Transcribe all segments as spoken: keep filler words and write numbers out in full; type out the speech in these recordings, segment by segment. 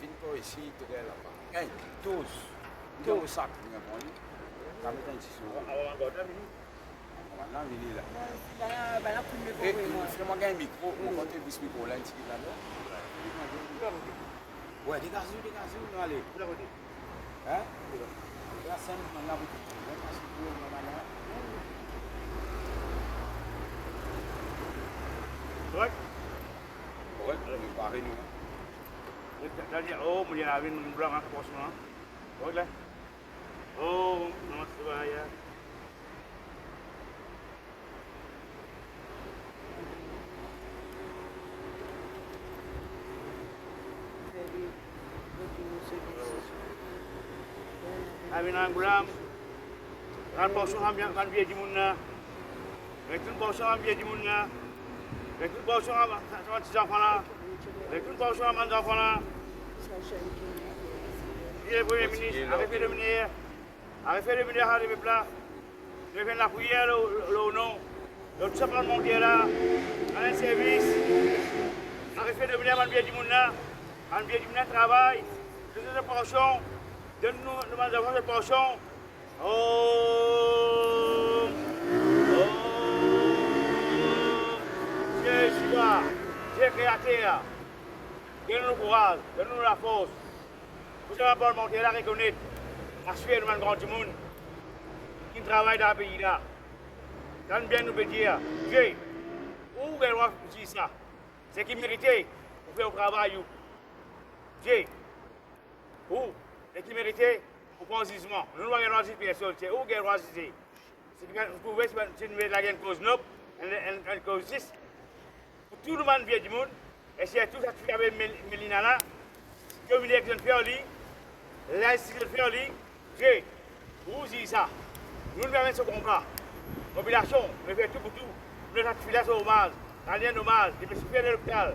vinn par isi, to gagn laba. Enn, douz. Douz sak, nou pran li. Sa met enn ti sou. Avan, avan, avan, vini. Avan, la, vini la. Bon, si bann la, bann la koumsa, e, wi, mwa. Fre, mwa gagn mikro, mo konte plis mikro la, enn tigit la, non? Wi, degaze, degaze, nou ale. Hein? La, sa, nou la pou, la, sa, nou la, la. Korek? Korek, nou pare, nou. Sa, sa, oh, mo dir, lavi nou blan, hein, fransman, hein. Korek, la? Oh, non, se pa ya. Amin Angoula, rann porsion bann vie dimoun la. Retourn porsion bann vie dimoun la. Retourn porsion bann ti zanfan la. Retourn porsion bann zanfan la. Li le Premie Minis, arete de miner. Arive le minis a lepep la, nou fer lapriyer lor, lor, lor non, lor tou sa parlmanter la, rann servis, arive le minis a bann vie dimoun la, bann vie dimoun la travay, donn zot porsion, donn nou, nou bann zanfan zot porsion. Om, om, Zezi, Zezi Kreater, donn nou kouraz, donn nou lafors. Pou sa parlmanter la rekonet, aswir nou bann gran dimoun ki travay dan pei la. Tann bien nou pe dir, Bondie, ou gagn drwa ziz sa. Seki merite pou fer ou travay ou. Bondie, ou, seki merite pou pran zizman. Nou, nou pa gagn drwa ziz personn, se ou gagn drwa zize. Seki nou trouve, si nou met la gagn koz nob, enn, enn, enn koz zis, pou tou nou bann vie dimoun, e sirtou sa tifi avek Mel-, Melina la, domine ek zot fer li, linzistis zot fer li, Bondie, ou ziz sa. Nou, nou pe amenn so konba. Popilasion, nou fer tou pou tou. Nou, sa tifi la so omaz, rann li enn omaz, li pe soufer dan lopital.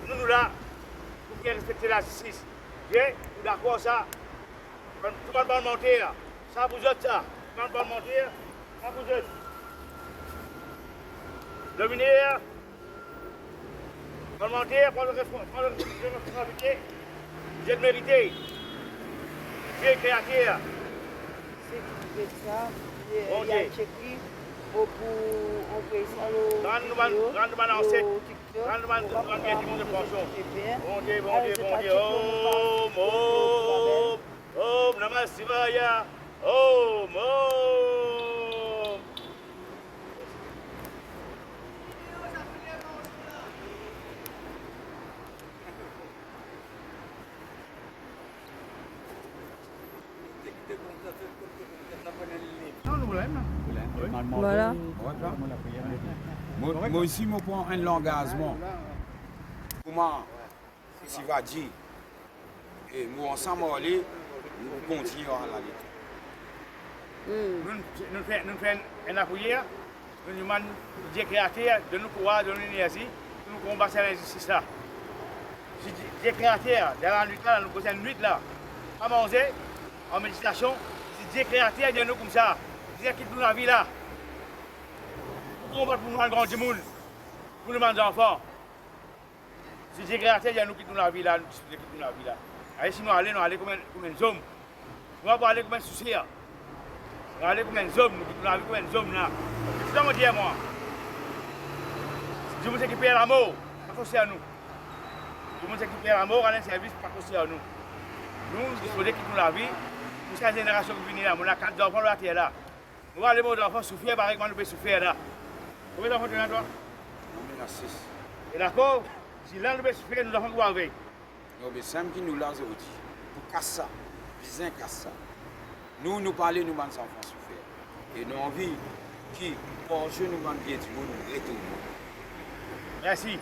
Nou, nou la pou fer respekte lazistis. Bondie, ou dakor sa? Bann, tou bann parlmanter, sa pou zot sa. Tou bann parlmanter, sa pou zot. Domine, parlmanter, pran zot respon-, pran zot responsabilite, zot merite. Bondie Kreater. Bondie. Bondie. Rann nou bann, rann nou bann anset, rann nou bann, rann nou bann dimoun de porsion. Bondie, Bondie, Bondie. Om, om. Om Namah Shivaya. Om, om. Voilà. Mo, mo osi, mo pran enn langazman. Kouma Siva dir, e nou ansam ale, nou kontigne ar lalit. Hmm. Nou, nou fer, nou fer enn, enn lapriyer, nou dimann Bondie Kreater donn nou kouraz, donn nou enerzi pou nou konbat sa linzistis la. Si Bondie Kreater, dan lanwit la, nou koz enn nwit la, pa manze, an meditasion, si Bondie Kreater dir nou koumsa, Bondie kit nou lavi la, pou konbat pou nou bann gran dimoun, pou nou bann zanfan. Si Bondie Kreater dir nou kit nou lavi la, nou disipoze kit nou lavi la. Aye, si nou ale, nou ale kouma enn, kouma enn zom. Nou pa pou ale kouma enn souser. Nou ale kouma enn zom, nou kit nou lavi kouma enn zom la. Seki mo dir mwa, dimoun seki per lamor, pa konserni nou. Dimoun seki per lamor, rann enn servis, pa konserni nou. Nou, nou disipoze kit nou lavi pou sa zenerasion ki vini la. Mo ena kat zanfan lor later la. Mo pa le mo zanfan soufer parey kouma nou pe soufer la. Konbien zanfan to ena twa? Mwa, mo ena sis. E dakor, si la nou pe soufer, nou zanfan pou avek. Non, be, samem ki nou la zordi, pou kas sa, bizin kas sa. Nou, nou pa le nou bann zanfan soufer. E nou anvi ki par zwe nou bann vie dimoun retourne. Mersi.